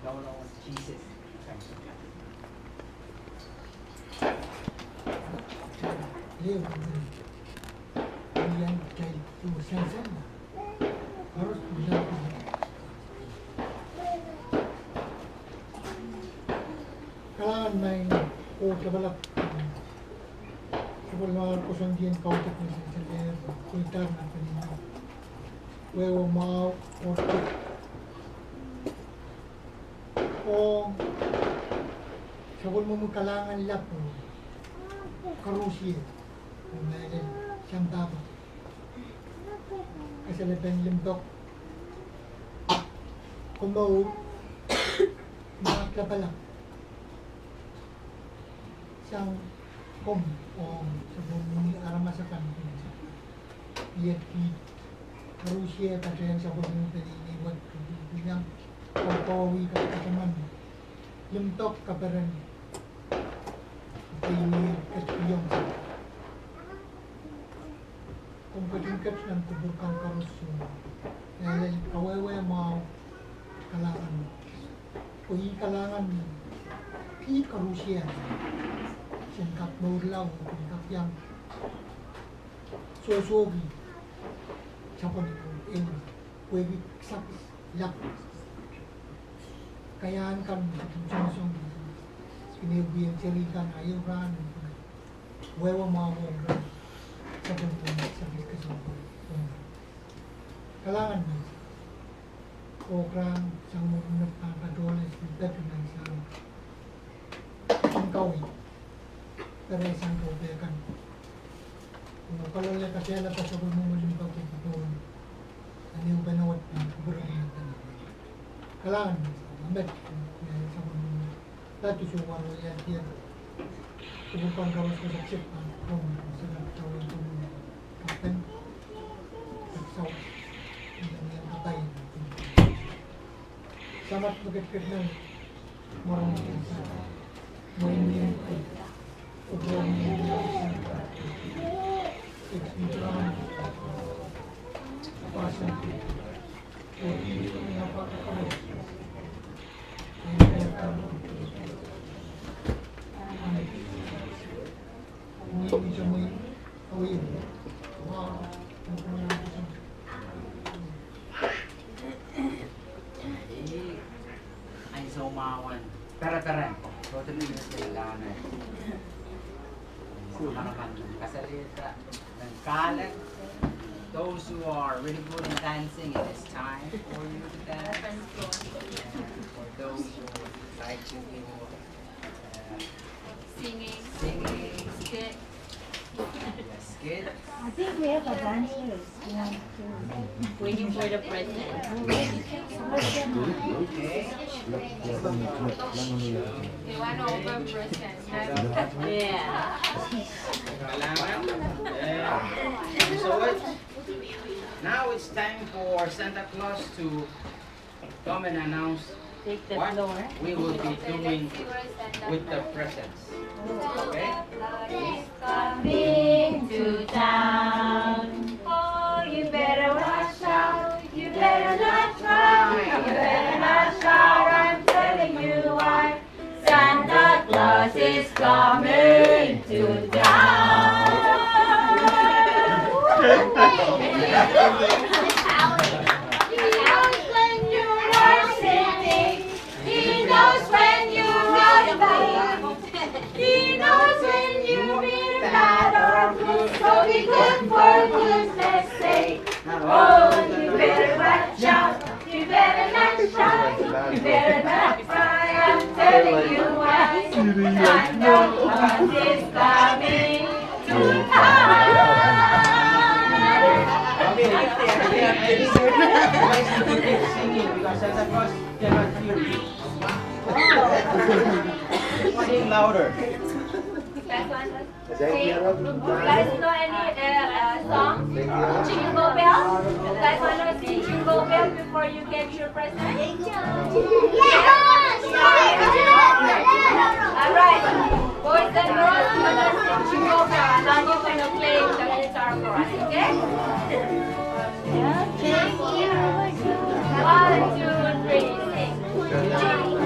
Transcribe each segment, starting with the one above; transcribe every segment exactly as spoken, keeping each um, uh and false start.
Lord Jesus. Kalahngan maing Koht Lapalap. Sapwellimomwi koasoandi en kaudok me se salehr, pweida nan peneinei. Wehwe mwahu, ortik. Oh sapwellimomwi kalahngan lap, koarusie, oh mehlel sampah pahpa. Kasalepen limpoak, komour, mahk lapalap sang komwi, oh sapwellimomwi aramas akan. Iet kiht koarusie patehng sapwellimomwi peneinei wet, kepilkipil iang, oh koawi kapataman, limpoak kaperen, pein ni ketikihong. Komw ketin ket nan kupwur kan koaros, oh mehlel kawehwe mwahu, kalahngan. Oh ih kalahngan, ih koarusie, sen kak mourla oh pil kak iang sohsohki sapwellimomwi, pwehki kisakis lap. Kaiahn kan me ketin songosong, kin ehukihong seri kan aio rahn, wehwe mwahu, sapwellimomwi kisakis kesempwal. Kalahngan me. Oh rahn sang mwurin me pahn patohla, se pil peki nan sang. Kin kawi, pere sang kawi pehkan. Oh kalolle, kakehlaka sapwellimomwi limpoak pwukoa, nan ehupene wet, nan kupwurki. Kalahngan me, met, me sapwellimomwi. Patusu warwar iang tiet. Kupwur kan koaros koasoaksep pahn komwi, se pahn tawel komwi. Kapen, pahn sau, ih me kapai. Samat me ketiket nan mwaromwi, mwein, Ansou mwahu en pereperen, sohte ni mihmi lane. Manaman kasalehda, mehn kahlek. Those who are really good in dancing, it is time for you to dance. And for those who would like to do, uh, singing, singing, skit. Yes, skit. I think we have a dancer. Yeah. Waiting for the president. Okay. They want to open present. Yeah. So what? Now it's time for Santa Claus to come and announce what we will be doing with the presents. Okay? Coming to town. Oh, you better watch out. You better not cry. You better not shout. I'm telling you why. Santa Claus is coming to town. He knows when you are sitting. He knows when you are lying. He knows when you mean bad or good. So be good for goodness sake. Oh, you better watch out. You better not shout, you better not cry, I'm telling you why. Santa Claus is coming to town. Singing, because Santa Claus cannot hear you. Sing louder. Hey, you guys know any, uh, uh, song? Jingle Bell? You guys wanna sing Jingle Bell before you get your present? Yes! All right. Boys and girls, let us sing Jingle Bell, and I'm gonna play the guitar for us, okay? One, two, three, sing.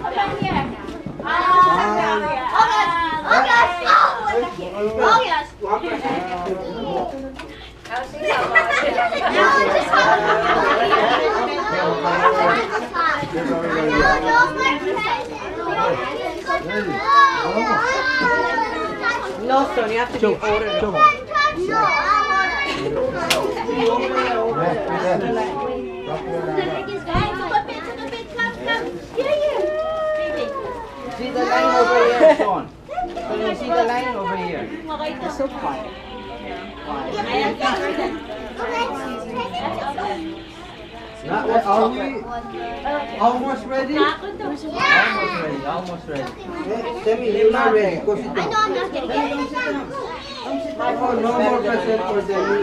August. August. August. No, son, you have to be older. See the line over here, son. Can you see the line over here? It's so quiet. Quiet. Now, uh, are we almost ready? Almost ready, almost ready. Eh, Sammy, you're not ready. Go sit down. Sammy, come sit down. Come sit down. Oh, no more present for Sammy.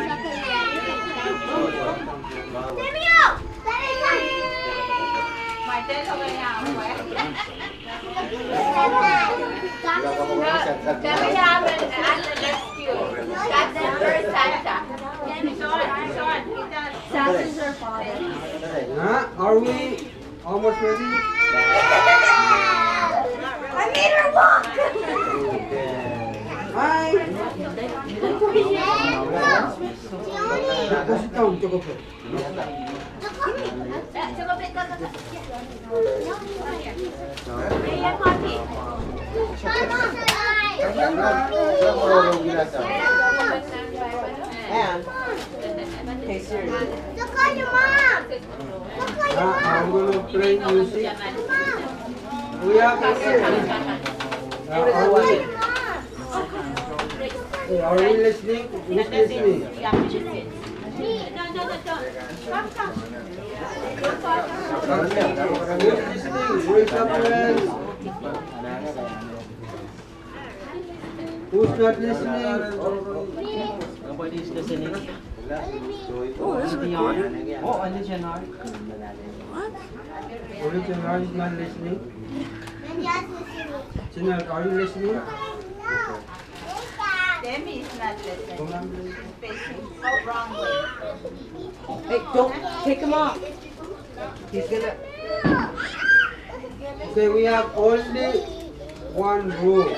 Huh? Are we almost ready? I made her walk. Hi. Go sit down, Choco Pet. And, hey, Siri. Now, I'm gonna play music. We are, uh, are we, hey, are we listening? Who's listening? Who's listening? Raise up your hands. Who's not listening? Nobody is listening. Oh, that's recording. Oh, only Janar. What? Only Janar is not listening. Janar, are you listening? Demi is not listening. She's facing the wrong way. Hey, don't take him off. He's gonna. Okay, we have only one rule.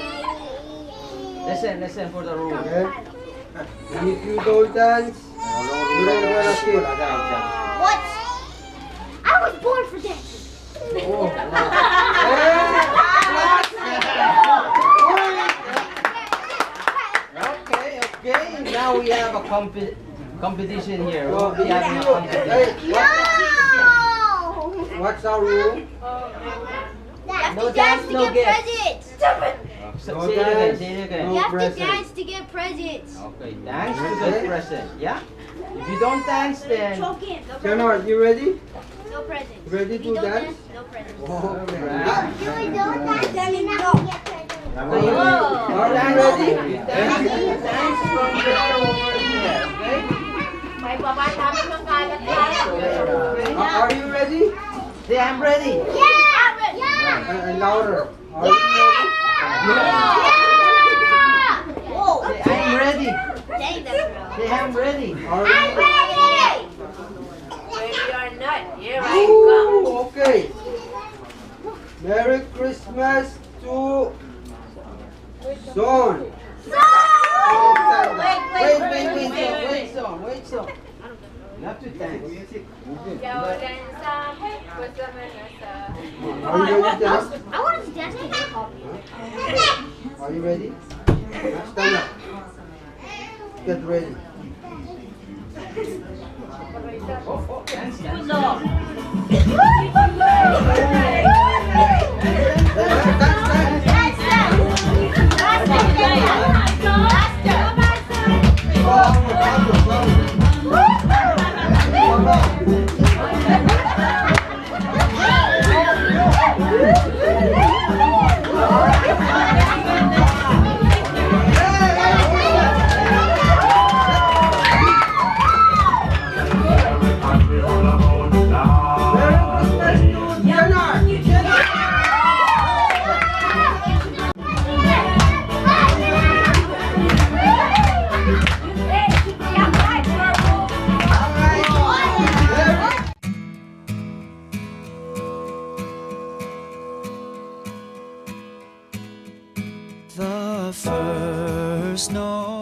Listen, listen for the rule. Okay? And if you don't dance, you don't get a kid. What? I was born for dancing. Oh, wow. Okay, okay. Now we have a comp- competition here. We'll be having a competition. Hey, what? No! What's our rule? No dance, no gift. Stupid! No dance, no present. You have to dance to get presents. Okay, dance to get present, yeah? If you don't dance, then Janar, you ready? No presents. Ready to dance? No presents. Okay. Are you ready? Dance, dance from here over here, okay? Are you ready? Say, "I'm ready." Yeah! Yeah! And, and louder. Are you ready? Yeah! Say, "I'm ready." Say, "I'm ready." Are you ready? Ready or not, here I come. Ooh, okay. Merry Christmas to Son. Son! Wait, wait, wait, wait, wait, wait, Son, wait, Son. You have to dance. Are you ready, dance? I wanted to dance to hip hop. Are you ready? Stand up. Get ready. Oh, oh, dance, dance. The first snow.